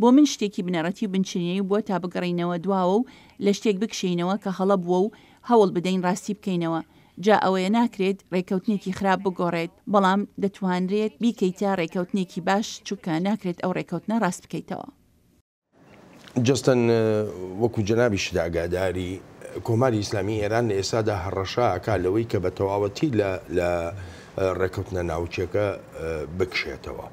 [SPEAKER 9] بۆ من شتێکی بنەڕەتی و بنچینەیی بووە تا بگەڕێینەوە دواوە و لە شتێک بکشێینەوە کە هەڵە بووە و هەوڵ بدەین ڕاستی بکەینەوە. جا ئەوەیە ناکرێت ڕێککەوتنێکی خراپ بگۆڕێت، بەڵام دەتوانرێت بیکەیتە ڕێککەوتنێکی باش چونکە ناکرێت ئەو ڕێککەوتنە ڕاست بکەیتەوە.
[SPEAKER 1] جەستن وەکو جەنابیشت ئاگاداری، کۆماری ئیسلامی ئێران لە ئێستادا هەڕەشە ئەکا لەوەی کە بە تەواوەتی لە لە ڕێککەوتنە ناوکیەکە بکشێتەوە.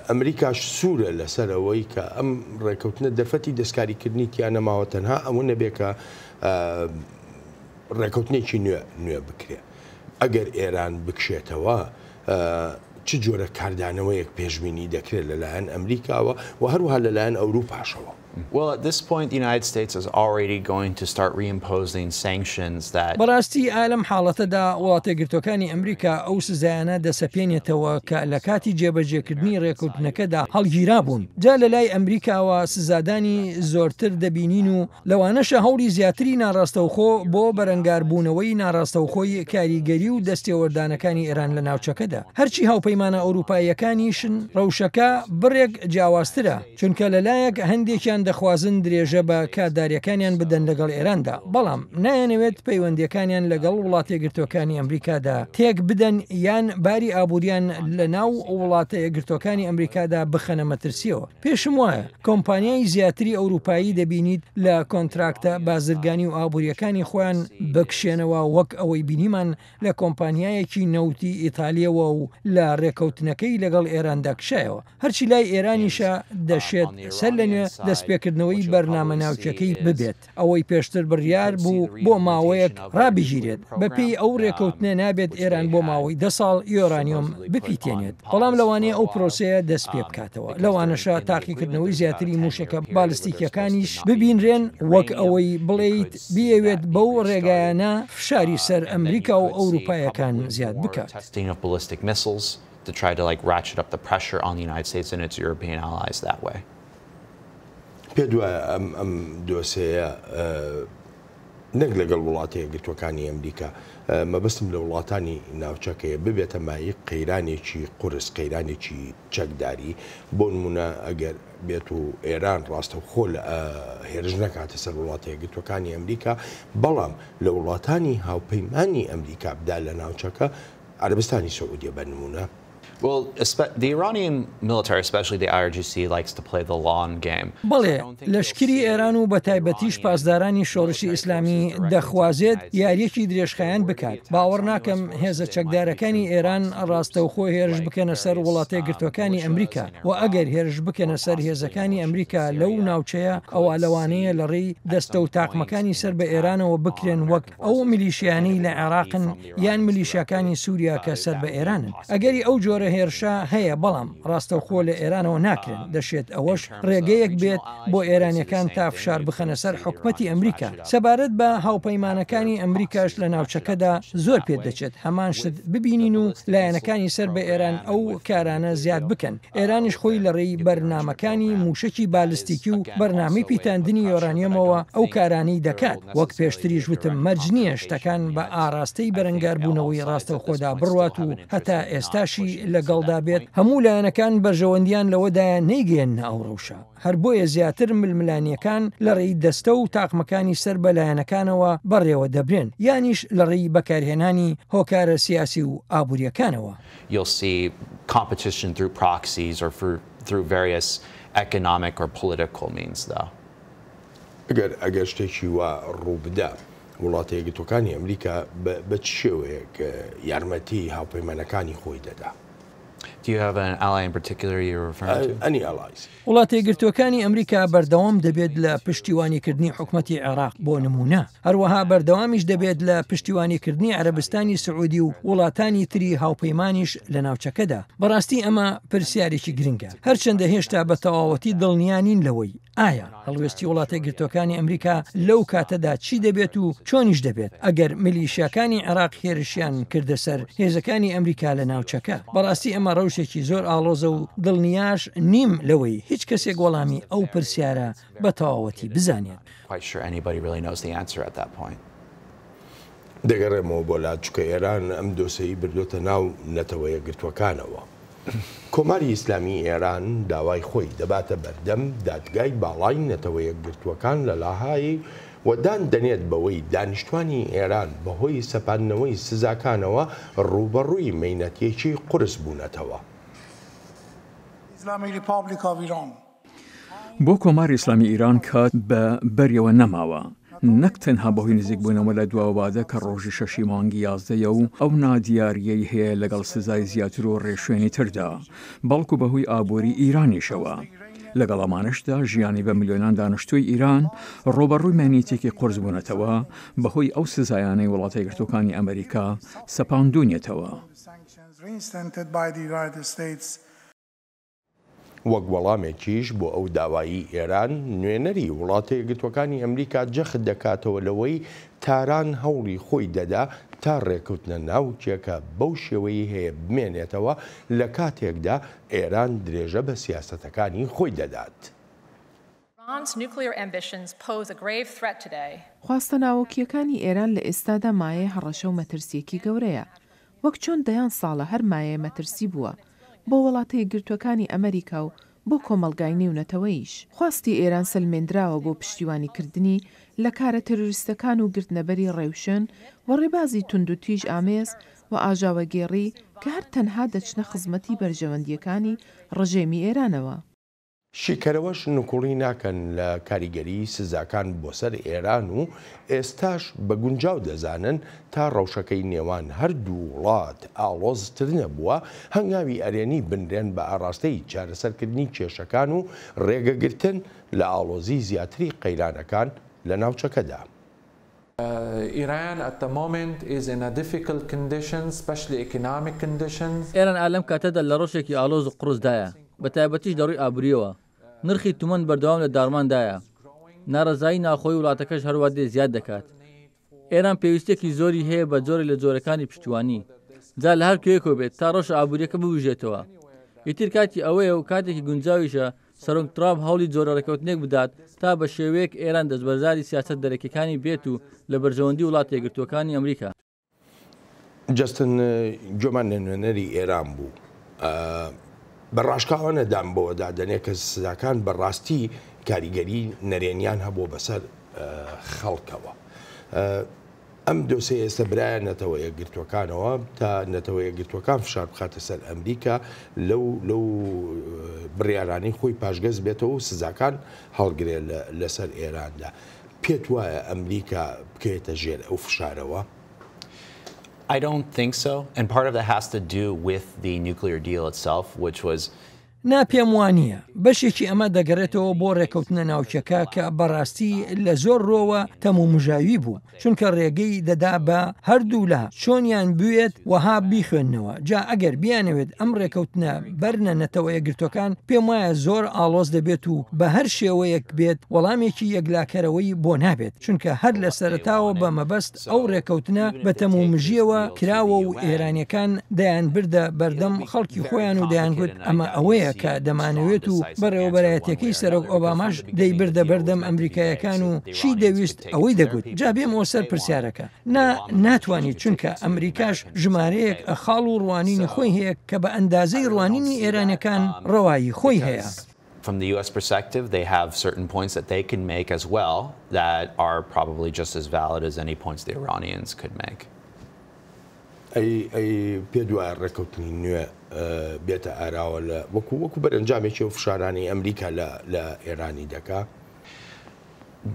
[SPEAKER 1] ئەمریکاش سوورە لەسەر ئەوەی کە ئەم ڕێککەوتنە دەرفەتی دەستکاریکردنی تیا نەماوە تەنها ئەوە نەبێ کە ڕێککەوتنێکی نوێ نوێ بکرێ. ئەگەر ئێران بکشێتەوە چ جۆرە کاردانەوەیەک پێشبینی دەکرێت لەلایەن ئەمریکاوە و هەروەها لەلایەن ئەوروپاشەوە؟
[SPEAKER 5] Well, at this point, the United States is already going to start reimposing sanctions that.
[SPEAKER 6] بەڕاستی ئا لەم حاڵەتەدا وڵاتەیەکگرتووەکانی ئەمریکا ئەو سزایانە دەسەپێنێتەوە کە لە کاتی جێبەجێکردنی ڕێکەوتنەکەدا هەڵگیرابوون. جا لە لای ئەمریکاوە سزادانی زۆرتر دەبینین و لەوانەشە هەوڵی زیاتری ناڕاستەوخۆ بۆ بەرەنگاربوونەوەی ناڕاستەوخۆی کاریگەری و دەستێوەردانەکانی ئێران لە ناوچەکەدا. هەرچی هاوپەیمانە ئەوروپاییەکانیشن ڕەوشەکە بڕێک جیاوازترە. چونکە لە لایەک هەندێکیان دەخوازن درێژە بە کاردارییەکانیان بدەن لەگەڵ ئێراندا، بەڵام نایانەوێت پەیوەندییەکانیان لەگەڵ وڵاتەیەکگرتووەکانی ئەمریکادا تێک بدەن یان باری ئابووریان لە ناو وڵاتە یەکگرتووەکانی ئەمریکادا بخەنە مەترسییەوە. پێشم وایە کۆمپانیای زیاتری ئەوروپایی دەبینیت لە کۆنتراکتە بازرگانی و ئابوورییەکانی خۆیان بکشێنەوە وەک ئەوەی بینیمان لە کۆمپانیایەکی نەوتی ئیتالییەوە و لە رێکەوتنەکەی لەگەڵ ئێراندا کشایەوە. هەرچی لای ئێرانیشە دەشێت سەر لە نوێ دەستپێکردنەوەی بەرنامە ناوکیەکەی ببێت، ئەوەی پێشتر بڕیار بوو بۆ ماوەیەک ڕابگیرێت، بەپێی ئەو رێکەوتنە نابێت ئێران بۆ ماوەی دە ساڵ یۆرانیۆم بپیتێنێت، بەڵام لەوانەیە ئەو پرۆسەیە دەستپێبکاتەوە، لەوانەشە تاقیکردنەوەی زیاتری موشەکە بالستیکیەکانیش ببینرێن، وەک ئەوەی بڵێیت بیەوێت بەو رێگایانە فشاری سەر ئەمریکا و ئەوروپایەکان زیاد بکات.
[SPEAKER 5] To try to like ratchet up the pressure on the United States and its European allies that way.
[SPEAKER 1] پێت وایە ئەم ئەم دۆسێیە نەک لەگەڵ وڵاتە یەکگرتووەکانی ئەمریکا، مەبەستم لە وڵاتانی ناوچەکەیە، ببێتە مایەی قەیرانێکی قورس، قەیرانێکی چەکداری، بۆ نموونە ئەگەر بێت و ئێران ڕاستەوخۆ لە هێرش نەکاتە سەر وڵاتە یەکگرتووەکانی ئەمریکا، بەڵام لە وڵاتانی هاوپەیمانی ئەمریکا بدا لە ناوچەکە، عەرەبستانی سعودیە بە نموونە.
[SPEAKER 5] Well, the Iranian military, especially the IRGC, likes to play the long game.
[SPEAKER 6] بەڵێ، لەشکری ئێران و بەتایبەتیش پاسدارانی شۆڕشی ئیسلامی دەخوازێت یارییەکی درێژخایەن بکات. باوەڕ ناکەم هێزە چەکدارەکانی ئێران ڕاستەوخۆ هێرش بکەنە سەر وڵاتەیەکگرتووەکانی ئەمریکا و ئەگەر هێرش بکەنە سەر هێزەکانی ئەمریکا لەو ناوچەیە ئەوا لەوانەیە لەڕێی دەستە و تاقمەکانی سەر بە ئێرانەوە بکرێن وەک ئەو میلیشیانەی لە عێراقن یان میلیشیاکانی سووریا کە سەر بە ئێرانن. ئەگەری ئەو جۆرە هێرشە هەیە، بەڵام ڕاستەوخۆ لە ئێرانەوە ناکرێن، دەشێت ئەوەش ڕێگەیەک بێت بۆ ئێرانییەکان تا فشار بخەنە سەر حکومەتی ئەمریکا. سەبارەت بە هاوپەیمانەکانی ئەمریکاش لە ناوچەکەدا زۆر پێدەچێت هەمان شت ببینین و لایەنەکانی سەر بە ئێران ئەو کارانە زیاد بکەن. ئێرانیش خۆی لە ڕێی بەرنامەکانی مووشەکی بالستیکی و بەرنامەی پیتاندنی یۆرانیۆمەوە ئەو کارانەی دەکات، وەک پێشتریش وتم مەرج نییە شتەکان بە ئاراستەی بەرەنگاربوونەوەی ڕاستەوخۆدا بڕوات و هەتا ئێستاشی لەگەڵدا بێت هەموو لایەنەکان بەرژەوەندییان لەوەدایە نەیگەیەننە ئەو ڕەوشە. هەر بۆیە زیاتر ململانییەکان لە ڕێی دەستە و تاقمەکانی سەر بە لایەنەکانەوە بەڕێوە دەبرێن یانیش لە ڕێی بەکارهێنانی هۆکارە سیاسی و ئابوورییەکانەوە.
[SPEAKER 5] You'll see competition through proxies or through various economic or political means though.
[SPEAKER 1] ئەگەر ئەگەر شتێکی وا ڕووبدا وڵاتە یەکگرتووەکانی ئەمریکا بە چ شێوەیەک یارمەتی هاوپەیمانەکانی خۆی دەدا؟
[SPEAKER 5] Do you have an ally in particular you're referring to?
[SPEAKER 1] Any allies.
[SPEAKER 6] وڵاتە یەکگرتووەکانی ئەمریکا بەردەوام دەبێت لە پشتیوانیکردنی حکومەتی عێراق بۆ نموونە، هەروەها بەردەوامیش دەبێت لە پشتیوانیکردنی عەرەبستانی سعودی و وڵاتانی تری هاوپەیمانیش لە ناوچەکەدا. بەڕاستی ئەمە پرسیارێکی گرنگە، هەرچەندە هێشتا بە تەواوەتی دڵنیا نین لەوەی ئایا هەڵوێستی وڵاتەیەکگرتووەکانی ئەمریکا لەو کاتەدا چی دەبێت و چۆنیش دەبێت ئەگەر میلیشیاکانی عێراق هێرشیان کردە سەر هێزەکانی ئەمریکا لە ناوچەکە. بەڕاستی ئەمە ڕەوشێکی زۆر ئاڵۆزە و دڵنیاش نیم لەوەی هیچ کەسێک وەڵامی ئەو پرسیارە بە تەواوەتی بزانێت.
[SPEAKER 1] دەگەڕێمەوە بۆ لات چونکە ئێران ئەم دۆسێی بردۆتە ناو نەتەوە یەکگرتووەکانەوە. کۆماری ئیسلامیی ئێران داوای خۆی دەباتە بەردەم دادگای باڵای نەتەوە یەکگرتووەکان لە لاهای و دان دەنێت بەوەی دانیشتوانی ئێران بەهۆی سەپاندنەوەی سزاکانەوە ڕووبەڕووی مەینەتییەکی قورس بوونەتەوە.
[SPEAKER 10] بۆ کۆماری ئیسلامی ئیران کات بە بەریەوە نەماوە، نەک تەنها بەهۆی نزیکبوونەوە لە دوا وادە کە ڕۆژی شەشی مانگی یازدەیە و ئەو نادیارییەی هەیە لەگەڵ سزای زیاتر و ڕێوشوێنی تردا، بەڵکو بەهۆی ئابووری ئیرانیشەوە. لەگەڵ ئەمانەشدا ژیانی بە ملیۆنان دانیشتووی ئیران ڕووبەڕووی مەینەتییەکی قورس بوونەتەوە بەهۆی ئەو سزایانەی وڵاتە یەکگرتووەکانی ئەمریکا سەپاندوونیەتەوە.
[SPEAKER 1] وەک وەڵامێکیش بۆ ئەو داوایەی ئێران، نوێنەری وڵاتە یەکگرتووەکانی ئەمریکا جەخت دەکاتەوە لەوەی تاران هەوڵی خۆی دەدا تا ڕێککەوتنە ناوکییەکە بەو شێوەیەی هەیە بمێنێتەوە، لە کاتێکدا ئێران درێژە بە سیاسەتەکانی خۆی دەدات.
[SPEAKER 11] خواستە ناوەکییەکانی ئێران لە ئێستادا مایەی هەڕەشە و مەترسییەکی گەورەیە وەک چۆن دەیان ساڵە هەر مایەی مەترسی بووە بۆ وڵاتە یەکگرتووەکانی ئەمریکا و بۆ کۆمەڵگای نێونەتەوەییش. خواستی ئێران سەلمێندراوە بۆ پشتیوانی کردنی لە کارە تێرۆریستەکان و گرتنەبەری ڕێوشوێن و ڕێبازی توندوتیژ ئامێز و ئاژاوەگێڕی کە هەر تەنها دەچنە خزمەتی بەرژەوەندییەکانی ڕژێمی ئێرانەوە.
[SPEAKER 1] شیکەرەوەش نکوڵی ناکەن لە کاریگەریی سزاکان بۆ سەر ئێران و ئێستاش بە گونجاو دەزانن تا ڕەوشەکەی نێوان هەردوو وڵات ئاڵۆزتر نەبووە، هەنگاوی ئەرێنی بنرێن بە ئاڕاستەی چارەسەرکردنی کێشەکان و ڕێگەگرتن لە ئاڵۆزی زیاتری قەیرانەکان لە ناوچەکەدا.
[SPEAKER 12] Iran at the moment is in a difficult condition, especially economic conditions.
[SPEAKER 13] ئێران ئا لەم کاتەدا لە ڕەوشێکی ئاڵۆز و قوڕسدایە، بە تایبەتیش لە ڕووی ئابوورییەوە. نرخی تومەن بەردەوام لە داڕماندایە. ناڕەزایی ناوخۆی وڵاتەکەش هەروا دێ زیاد دەکات. ئێران پێویستییەکی زۆری هەیە بە جۆرێک لە جۆرەکانی پشتیوانی، جا لە هەر کوێیەکەوە بێت تا ڕەوشە ئابوورییەکە ببوژێتەوە. ئیتر کاتی ئەوەیە و کاتێکی گونجاویشە سەرۆک ترامپ هەوڵی جۆرە ڕێککەوتنێک بدات تا بە شێوەیەک ئێران دەستبەرداری سیاسەت دەرەکیەکانی بێت و لە بەرژەوەندی وڵاتە یەکگرتووەکانی ئەمریکا.
[SPEAKER 1] جەستن گوێمان لە نوێنەری ئێران بوو بە ڕاشکاوانە دان بەوەدا دەنێ کە سزاکان بە ڕاستی کاریگەری نەرێنیان هەبووە بەسەر خەڵکەوە. ئەم دۆسێیە ئێستا برایە نەتەوە یەکگرتووەکانەوە تا نەتەوە یەکگرتووەکان فشار بخاتە سەر ئەمریکا لەو لەو بڕیارانەی خۆی پاشگەز بێتەوە و سزاکان هەڵگرێ لەسەر ئێراندا. پێت وایە ئەمریکا بکەوێتە ژێر ئەو فشارەوە؟
[SPEAKER 5] I don't think so, and part of that has to do with the nuclear deal itself, which was
[SPEAKER 6] نا پێم وانییە، بەشێکی ئەمە دەگەڕێتەوە بۆ ڕێکەوتنە ناوکیەکە کە بەڕاستی لە زۆر ڕووەوە تەمومژاوی بوو، چونکە ڕێگەی دەدا بە هەردوولا چۆنیان بوێت وەها بیخوێننەوە، جا ئەگەر بیانەوێت ئەم ڕێکەوتنە بەرنە نەتەوەیەکگرتوەکان پێموایە زۆر ئاڵۆز دەبێت و بەهەر شێوەیەک بێت وەڵامێکی یەکلاکەرەوەی بۆ نابێت، چونکە هەر لە سەرەتاوە بە مەبەست ئەو ڕێکەوتنە بە تەمومژییەوە کراوە و ئێرانیەکان دەیانبردە بەردەم خەڵکی خۆیان و دەیانگوت ئەمە ئەوەیە کە دەمانەوێت و بەڕێوەبەرایەتیەکەی سەرۆک ئۆباماش دەیبردە بەردەم ئەمریکایەکان و چی دەویست ئەوەی دەگوت. جا بێمەوە سەر پرسیارەکە، نا ناتوانیت چونکە ئەمریکاش ژمارەیەک خاڵ و ڕوانینی خۆی هەیە کە بە ئەندازەی ڕوانینی ئێرانیەکان ڕەوایی خۆی هەیە.
[SPEAKER 5] From the US perspective, they have certain points that they can make as well that are probably just as valid as any points the Iranians could make.
[SPEAKER 1] ئەی ئەی پێت وایە ڕێککەوتنی نوێ بێتە ئاراوە لە وەکو وەکو بەرەنجامێکی ئەو فشارانەی ئەمریکا لە لە ئێرانی دەکا؟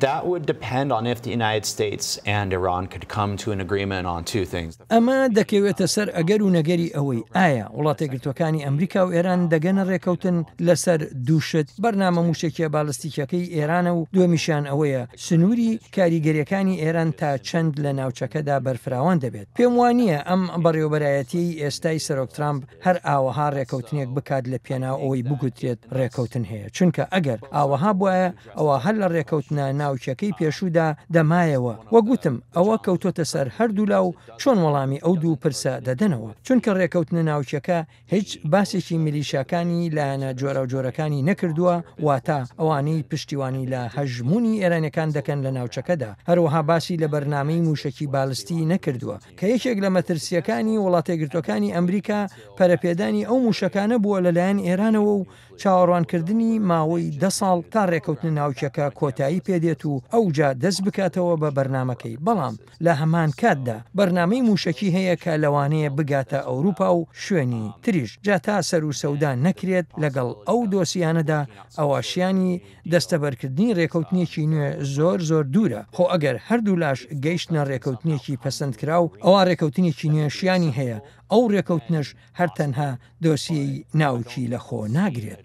[SPEAKER 5] That would depend on if the United States and Iran could come to an agreement on two things.
[SPEAKER 6] ئەمە دەکەوێتە سەر ئەگەر و نەگەری ئەوەی ئایا وڵاتەیەکگرتووەکانی ئەمریکا و ئێران دەگەنە ڕێکەوتن لەسەر دوو شت، بەرنامە مووشەکییە بالستیکیەکەی ئێرانە و دووەمیشیان ئەوەیە سنووری کاریگەرییەکانی ئێران تا چەند لە ناوچەکەدا بەرفراوان دەبێت. پێم وا نییە ئەم بەڕێوەبەرایەتییەی ئێستای سەرۆک ترامپ هەر ئاوەها ڕێکەوتنێک بکات لە پێناو ئەوەی بگوترێت ڕێکەوتن هەیە، چونکە ئەگەر ئاوەها بوایە ئەوا هەر لە ڕێکەوتنە ناوکیەکەی پێشوودا دەمایەوە، وەک وتم ئەوە کەوتۆتە سەر هەردوولا و چۆن وەڵامی ئەو دوو پرسە دەدەنەوە، چونکە ڕێکەوتنە ناوکیەکە هیچ باسێکی میلیشیاکانی لایەنە جۆراوجۆرەکانی نەکردووە، واتە ئەوانەی پشتیوانی لە هەژموونی ئێرانیەکان دەکەن لە ناوچەکەدا، هەروەها باسی لە بەرنامەی مووشەکی بالستی نەکردووە کە یەکێک لە مەترسییەکانی وڵاتەیەکگرتووەکانی ئەمریکا پەرەپێدانی ئەو مووشەکانە بووە لەلایەن ئێرانەوە و چاوەڕوانکردنی ماوەی دە ساڵ تا ڕێکەوتنە ناوکیەکە کۆتایی پێدێت و ئەوجا دەست بکاتەوە بە بەرنامەکەی، بەڵام لە هەمان کاتدا بەرنامەی موشەکی هەیە کە لەوانەیە بگاتە ئەوروپا و شوێنی تریش، جا تا سەروسەودا نەکرێت لەگەڵ ئەو دۆسیانەدا ئەوا شیانی دەستەبەرکردنی ڕێکەوتنێکی نوێ زۆر زۆر دوورە، خۆ ئەگەر هەردوولاش گەیشتنە ڕێکەوتنێکی پەسەندکراو ئەوا ڕێکەوتنێکی نوێ شیانی هەیە، ئەو ڕێکەوتنەش هەر تەنها دۆسیەی ناوکی لەخۆ ناگرێت.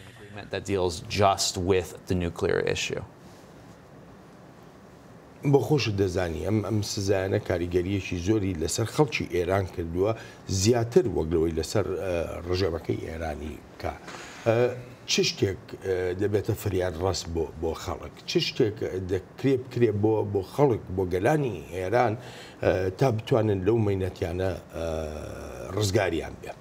[SPEAKER 1] بۆ خۆشت دەزانی ئەم ئەم سزایانە کاریگەرییەکی زۆری لەسەر خەڵکی ئێران کردووە زیاتر وەک لەوەی لەسەر ڕژێمەکەی ئێرانی بکا. چ شتێک دەبێتە فریادڕەس بۆ بۆ خەڵک؟ چ شتێک دەکرێ بکرێ بۆ بۆ خەڵک بۆ گەلانی ئێران تا بتوانن لەو مەینەتیانە ڕزگاریان بێ؟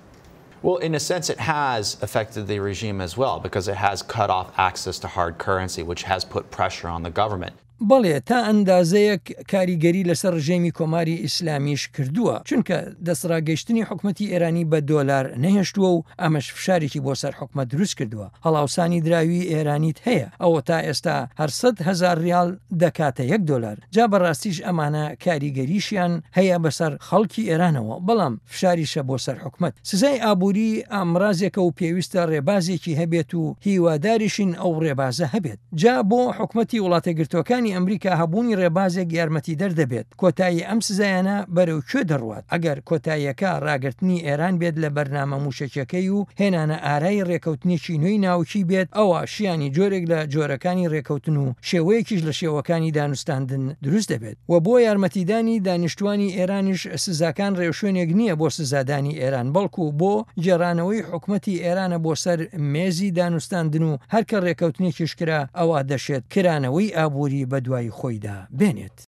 [SPEAKER 5] Well, in a sense, it has affected the regime as well because it has cut off access to hard currency, which has put pressure on the government.
[SPEAKER 6] بەڵێ تا ئەندازەیەک کاریگەری لەسەر ڕژێمی کۆماری ئیسلامیش کردووە، چونکە دەستڕاگەیشتنی حکومەتی ئێرانی بە دۆلار نەهێشتووە و ئەمەش فشارێکی بۆ سەر حکومەت دروست کردووە، هەڵاوسانی دراوی ئێرانیت هەیە، ئەوەتا ئێستا هەر 100,000 ڕیال دەکاتە یەک دۆلار، جا بەڕاستیش ئەمانە کاریگەریشیان هەیە بەسەر خەڵکی ئێرانەوە، بەڵام فشاریشە بۆ سەر حکومەت. سزای ئابووری ئامرازێکە و پێویستە ڕێبازێکی هەبێت و هیواداریشین ئەو ڕێبازە هەبێت. جا بۆ حکومەتی وڵاتەیەکگرتووەکانی ئەمریکا هەبوونی ڕێبازێک یارمەتیدەر دەبێت. کۆتایی ئەم سزایانە بەرەو کوێ دەڕوات؟ ئەگەر کۆتاییەکە ڕاگرتنی ئێران بێت لە بەرنامە مووشەکیەکەی و هێنانە ئارای ڕێکەوتنێکی نوێی ناوکی بێت، ئەوا شیانی جۆرێک لە جۆرەکانی ڕێکەوتن و شێوەیەکیش لە شێوەکانی دانوستاندن دروست دەبێت. و بۆ یارمەتیدانی دانیشتوانی ئێرانیش سزاکان ڕێوشوێنێک نییە بۆ سزادانی ئێران بەڵکو بۆ گێڕانەوەی حکومەتی ئێرانە بۆ سەر مێزی دانوستاندن و هەر کە ڕێکەوتنێکیش کرا ئەوا دەشێت کرانەوەی ئابووری بەدوای خۆیدا بێنێت.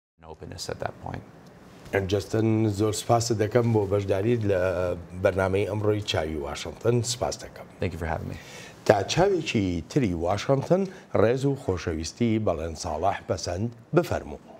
[SPEAKER 1] جەستن زۆر سپاست دەکەم بۆ بەشداریت لە بەرنامەی ئەمڕۆی چاوی واشنتن سپاست دەکەم. تا چاوێکی تری واشنتن ڕێز و خۆشەویستی بەڵێن ساڵح پەسەند بفەرموو.